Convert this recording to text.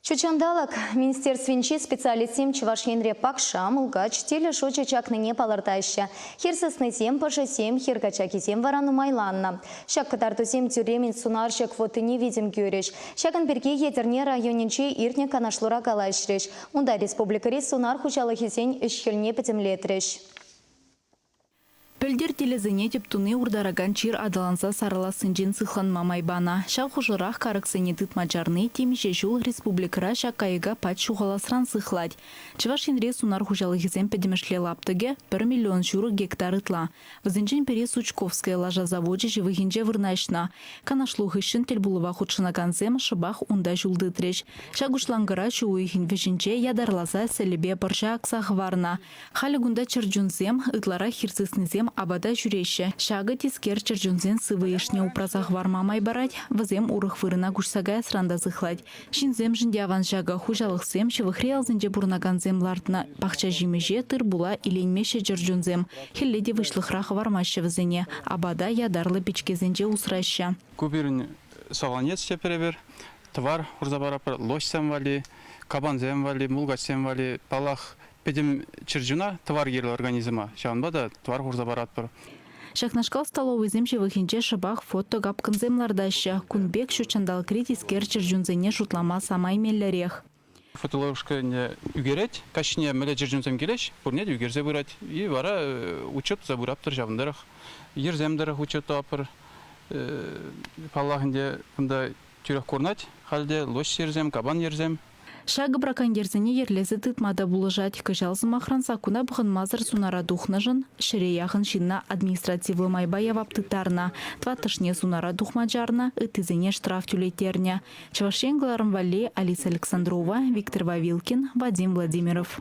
Ҫутҫанталӑк министерствинчи специалистсем Чӑваш Енре пакша, мулкач, тилӗ шучӗ чакнине палӑртаҫҫӗ. Хир сыснисем, пӑшисем, хир качакисем вара нумайланнӑ. Ҫак кӑтартусем тӳрремӗн сунарҫӑ квотине витӗм кӳрӗҫ. Ҫакӑн пирки Етӗрне районӗнче иртнӗ канашлура калаҫрӗҫ. Унта республикӑри сунар хуҫалӑхӗсен ӗҫ-хӗлне пӗтӗмлетрӗҫ. Пӗлтӗр тилӗсене тӗп туни уртаракан чир аталанса сарӑлассинчен сыхланма май панӑ. Ҫав хушӑрах карӑксене тытма чарни темиҫе ҫул республикӑра ҫак кайӑка пач ҫухаласран сыхлать. Чӑваш Енре сунар хуҫалӑхӗсен пӗтӗмӗшле лаптӑкӗ пӗр миллион ҫурӑ гектар ытла. Вӗсенчен пӗри Сучковская лаша завочӗ ҫывӑхӗнче вырнаҫнӑ. Канашлу хыҫҫӑн тӗлпулӑва хутшӑнакансем шӑпах унта ҫул тытрӗҫ. Ҫак уҫланкӑра ҫу уйӑхӗн вӗҫӗнче ятарласа сӗлӗпе пӑрҫа акса хӑварнӑ. Халӗ кунта чӗрчунсем, ытларах хир сыснисем апата ҫӳреҫҫӗ. Ҫакӑ тискер чӗрчунсен сывӑ йышне упраса хӑварма май парать, вӗсем урӑх вырӑна куҫса каясран та сыхлать. Ҫынсемшӗн те аван ҫакӑ. Хуҫалӑхсем, ҫывӑхри ялсенче пурӑнакансем лартнӑ пахча ҫимӗҫе, тыр-пула иленмеҫҫӗ чӗрчунсем. Хӗлле те выҫлӑхра хӑвармаҫҫӗ вӗсене, апата ятарлӑ пичкесенче усраҫҫӗ. Ку пирӗн саланец тепӗр эпир. Тӑвар хурса паратпӑр, лосьсем валли, кабансем валли, мулкачсем валли. Паллах, пӗтӗм чӗрчуна тӑвар кирлӗ организма, ҫавӑнпа та тӑвар хурса паратпӑр. Ҫакнашкал столовӑйсем ҫывӑхӗнче шӑпах фотокапкӑнсем лартаҫҫӗ. Кун пек ҫут ҫанталӑкри тискер чӗрчунсене шутлама самай меллӗрех. Фотоловушка ӗнтӗ ӳкерет, каҫхине мӗнле чӗрчунсем килеҫ, пурне те ӳкерсе пырать. И вара учет туса пыратпӑр ҫавӑн тӑрӑх. Йӗрсем тӑрӑх учет тӑватпӑр. Паллах ӗнтӗ, кунта тӳрех курӑнать халь те лось йӗрсем, кабан йӗрсем. Ҫакӑ браконьерсене йӗрлесе тытма та пулӑшать. Кӑҫал, сӑмахран, саккуна пӑхӑнмасӑр сунара тухнӑшӑн ҫӗре яхӑн ҫынна административлӑ майпа явап тыттарнӑ. Тӑваттӑшне сунара тухма чарнӑ, ыттисене штраф тӳлеттернӗ. Чӑваш Ен кӑларӑм валли Алиса Александрова, Виктор Вавилкин, Вадим Владимиров.